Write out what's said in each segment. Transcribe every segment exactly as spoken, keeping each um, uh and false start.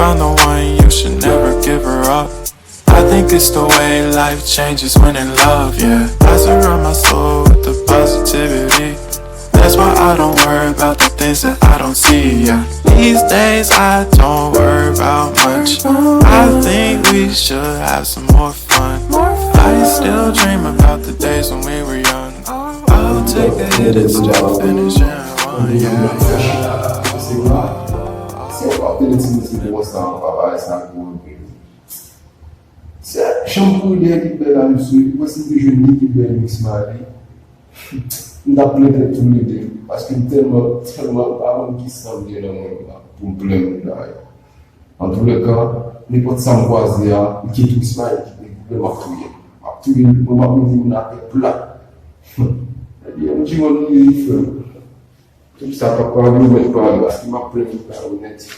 Found the one, you should never give her up. I think it's the way life changes when in love, yeah. I surround my soul with the positivity. That's why I don't worry about the things that I don't see, yeah. These days I don't worry about much. I think we should have some more fun. I still dream about the days when we were young. I'll take a hit and still finish in one, yeah. Se pa pede ti mesye pou konsa, papa, sa gwo anpil. Se janm pou dèyè ki bèl a misye, ou wè si m te jwenn li ki bèl Miss Marie, m t ap plen tèt tou le de, paske m tèlman, tèlman pa konn ki san m gen nan mwen pou m plen moun la yo. Antouleka, nenpòt sa m kwaze a, m kite Miss Marie, m ap touye. M ap touye, mwen m ap mete moun atè plat. Ebyen, m di mwen, nou ye frè m. Tout sa pa pale ou mèt pale, paske m ap plen tout bagay nèt.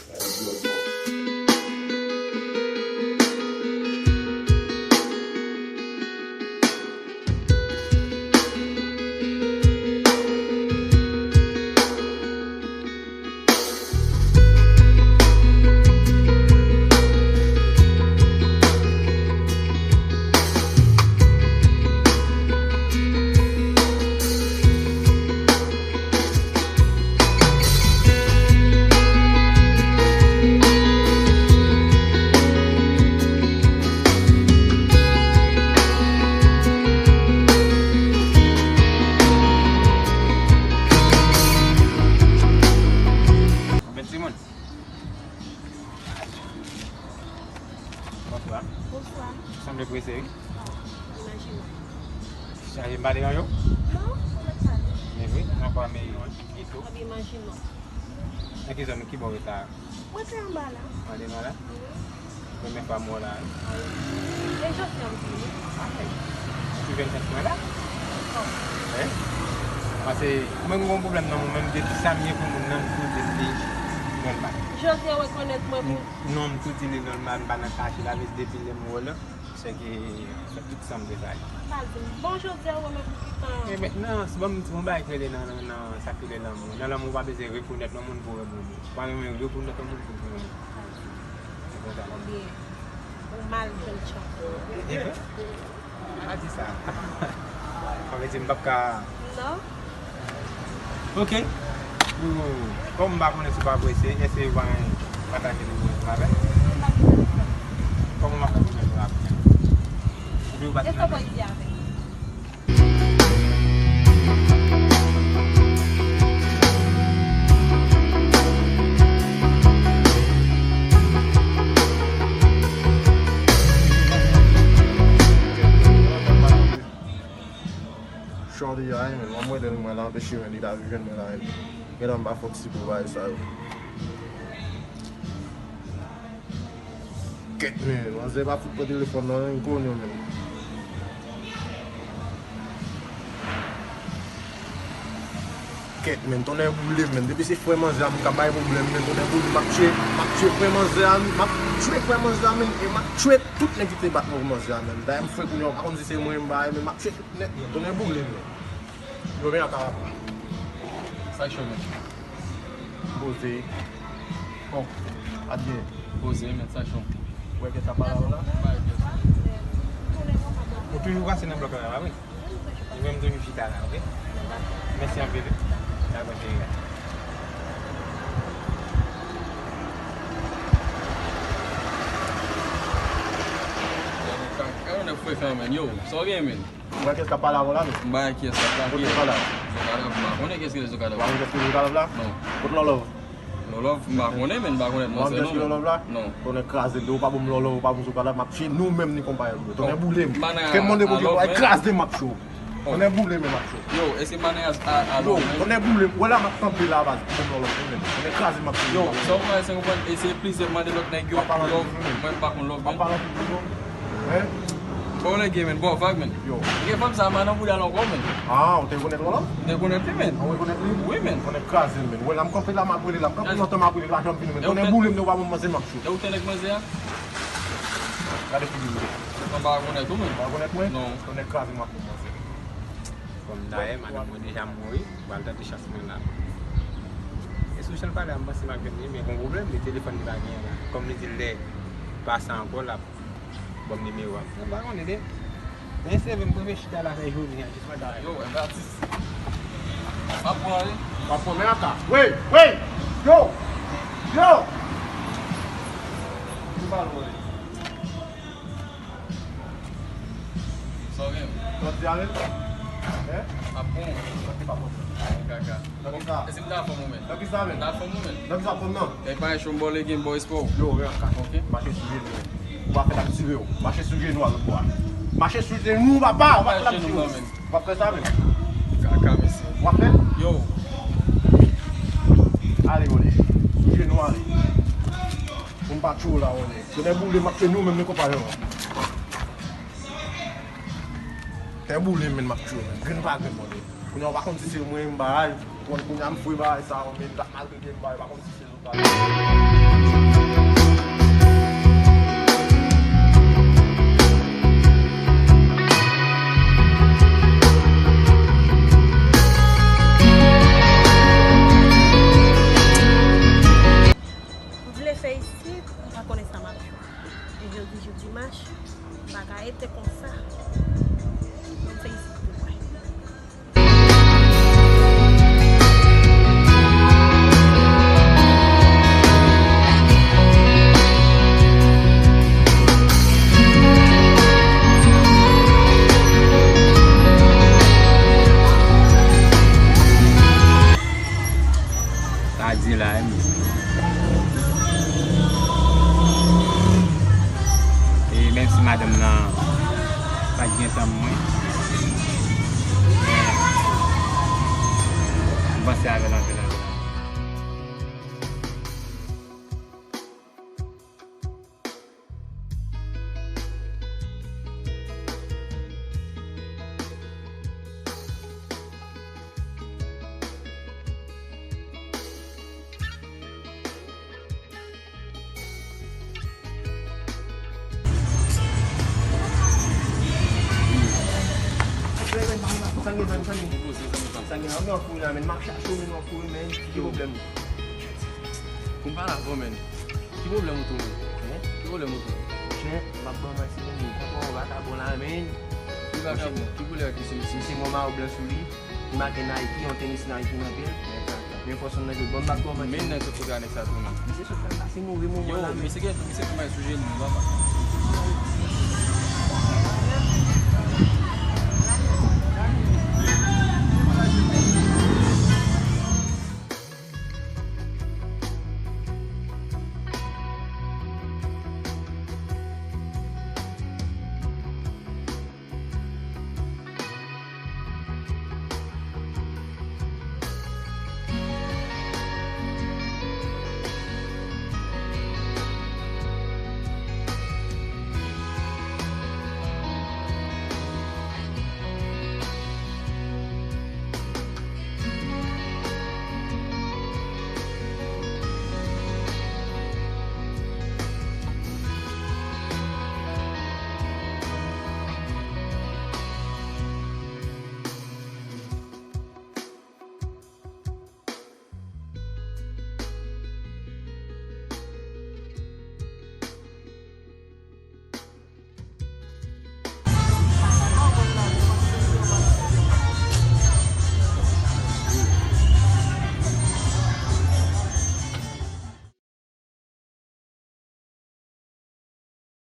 Bonswa. Bonswa. Ou sanble prese, wi. Imajine. Chaje m pa devan yo? Non, ou mèt pale. Men vre, nan kwa men yo, pito. Ap imajine. Nan ki zòn, ki bò w ret la? Mwen se anba la. Anba la? Wi. Premye fwa m wè w la, wi. E jodi a m vini. Ah, wi. Ou jwenn chans mwen la? Kòman? Wi. Paske mwen gen yon pwoblèm nan mwen menm, depi sa m ye pou moun nan, m tou di l li nòmal. Jodi a w rekonèt mwen pou Non, m tou di li nòmal, m pa nan kache la, men depi lè m wè w la, se ke fè tout sa m te sa ye. Pa di m. Bon, jodi a, ou wè mwen pou ki tan? Ebyen, non, se bon, m di yon bagay k rele nan, nan, nan sa k rele lanmou. Nan lanmou, ou pa bezwen rekonèt yon moun pou renmen w. Ou pa renmen rekonèt yon moun pou renmen w. Se konsa. Ebyen, ou mal jwenn chans. Ebyen, pa di sa. Sa vle di m p ap ka Non. Ok. Ou, kòm m pa konnen si w pa apresye, èske w pa pataje li pou mwen avè m? Kòman m ap fè pou mèt ou apre? Ou di ou pa Èske w pral di avè m? Shorty a, men, mwen mwen lè mwen la anpeche mwen, li ta vin jwenn mwen la, men. Gentan m pa fòk sipo bagay sa yo. Kèt, men, manzè pa fout pran telefòn nan, men, konyo, men. Kèt, men, tonnè boule m, men. Depi se frè manzè a, m ka bay pwoblèm, men, tonnè boule m, m ap tchwe, m ap tchwe frè manzè a, m ap tchwe frè manzè a, men, e m ap tchwe tout nèg ki te bat mwen pou manzè a, men. Dayè m fre kounye a, ou pa konn si se mwen m bay, men m ap tchwe tout nèt, men. Tonnè boule m, men. Yo, men, ata la. Sa cho, men. Poze. Bon, pa t gen. Poze, men, sa cho. Ou wè kèt ap pale avè w la? Ou toujou pase nan blòk la, pa vre? Ou menm toujou chita la, ok? Mèsi anpil, wi. Dakò, cheri. Gade nèg frekan, men. Yo, sa w gen, men? Ou wè kiyès k ap pale avè w la, men? M pa wè kiyès k ap pale. Kote Zokadav? Zokadav, m pa konnen kiyès ki rele Zokadav. Ou pa konn kiyès ki rele Zokadav la? Non. Kote Lòlòv? Lòlòv, m pa konnen, men m pa konn non, se non. Ou pa konn kiyès ki rele Lòlòv la? Non. Tonnè kraze, depi w pa ban m Lòlòv, ou pa ban m Zokadav, m ap tchwe nou menm ni konpayèl nou yo. Tonnè boule m. Kè m mande Bondye pou al kraze m, m ap tchwe w. Tonnè boule m, m ap tchwe w. Yo, èske m pa nan yas a, a Yo, tonnè boule m. Wè la m ap kanpe la, baz, pou ban m Lòlòv, men. Tonnè kraze m, m ap tchwe w. Yo, sa w konprann, se konprann, e se plizyè m mande lòt nèg yo pou Lòlòv, mwen m pa konn Lòlòv, men. Hein? Bon, nèg, men, bon, vag, men. Yo. Gen fanm sa, m pa nan bouda l ankò, men. Ah, ou te rekonèt Lòlòv? M te rekonèt li, men. Ah, ou rekonèt li? Wi, men. Tonnè kraze m, men. Wè la m kanpe la, m ap rele la. M kanpe lontan, m ap rele la, janm vini, men. Tonnè boule m, nou pa ban m manzè, m ap tchwe w. E ou te nèg manzè a? Gade figi m. Ou pa rekonèt ou, men? Ou pa rekonèt mwen? Non. Tonnè kraze m, m ap ban m manzè. Kòm dayè, madanm mwen deja mouri, m pral tante chans mwen la. E Sou jan l pale a, m panse m ap jwenn li, men gon pwoblèm, men telefòn li pa genyen la. Kòm li di l lè pase ankò, l ap ban m nimewo a. Mwen pa konnen, de. Men se vre, m prefere chita la avèk Jovni a, jis mwen ta. Yo, wè, atis. M ap pran li. M ap pran, men aka. Wey, wey! Yo! Yo! Ki pale, wey? Sa w gen? Sa w di a menm? Hein? Ap bon. Sa ki pa bon? Kaka. Nan ki sa? E si m ta fè w, men. Nan ki sa menm? M ta fè w, men. Nan ki sa fè m nan? Kay pa yon chonbò legen bò espo. Yo, ren an ka. Ok. Mache sou jenou. Ou pa fè t ap tire w. Mache sou jenou a lòt bò a. Mache sou jenou, papa. Ou pa fè t ap tire w. Ou pa fè sa menm. Kaka, mesye. Ou pa fè? Yo. Ale, mwen. Sou jenou, ale. Pou m pa tchou la, mwen. Se lè boule, m ap tchou nou menm, men konpa yo. Fè boule, men m ap tchou, men. Grenn pa grenn, mwen. Kounye a, ou pa konn si se mwen, m bay. Ou konn kounye a, m fwe bay sa, men m ta maltrete, m bay. Ou pa konn si se zot bay. M vle fè isit, m pa konnen sa m ap jwe. E jodi jou dimanch, bagay te konsa. Mwen fè isit pou mwen. Sa di la, wi. E menm si madanm nan pa t gen tan mwen, men m panse avè l anpil, anpil, anpil. Sa gen, sa gen, sa gen. Sa gen, sa gen, anpil anpil la, men m ap chache w, men anpil, men ki pwoblèm ou? Pou m pale avè w, men. Ki pwoblèm ou tou, men? Hein? Ki pwoblèm ou tou? Monchè, m ap ban w manti, men, men, papa w vagabon la, men. Ki vagabon? Ki koulè ki sou misye? Misye gen yon mayo blan sou li. Li make Nike, yon tenis Nike nan pye l. Men fò sonn nan jwe. Bon, m ap ban w manti. Men nèg sot kote a nèg sa tou, non? Misye sot fè m pase move moman la, men. Yo, misye gen, misye gen bay sou jenou, papa.